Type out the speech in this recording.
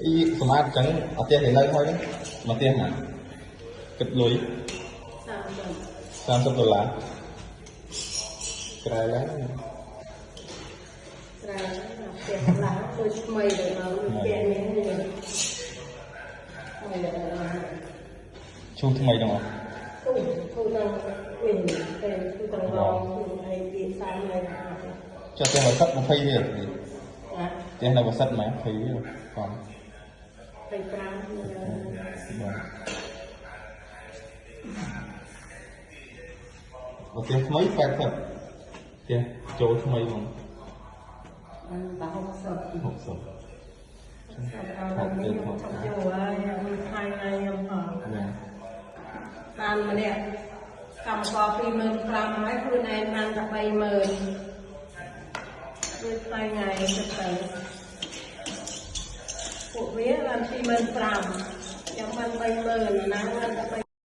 អ៊ីសម្រាប់អញ្ចឹងអត់ផ្ទះឥឡូវហើយមកផ្ទះមកគិតលុយ 30 30ដុល្លារក្រែឡើង ស្រែផ្ទះខ្លះដូចថ្មីទៅមកផ្ទះនេះថ្មីទៅមក ឈូសថ្មីទាំងអស់ ទូទូដល់វិញទៅទូត្រង់ទូអីពីសាមហើយ ចុះផ្ទះវសិត20រៀល ណា ផ្ទះនៅវសិតម៉ែ20រៀលបង 25 បាទបើផ្ទះថ្មី80ផ្ទះចូលថ្មីហ្មង បាន60 60 អត់នេះខ្ញុំឆាប់ចូលហើយខ្ញុំថ្ងៃថ្ងៃខ្ញុំហ៎ បាទ បានម្នាក់កម្មករ25000ហើយខ្លួនឯងបានតែ30000ដូចថ្ងៃថ្ងៃទៅទៅពួកវាបាន25000ខ្ញុំបាន30000ណាបានតែ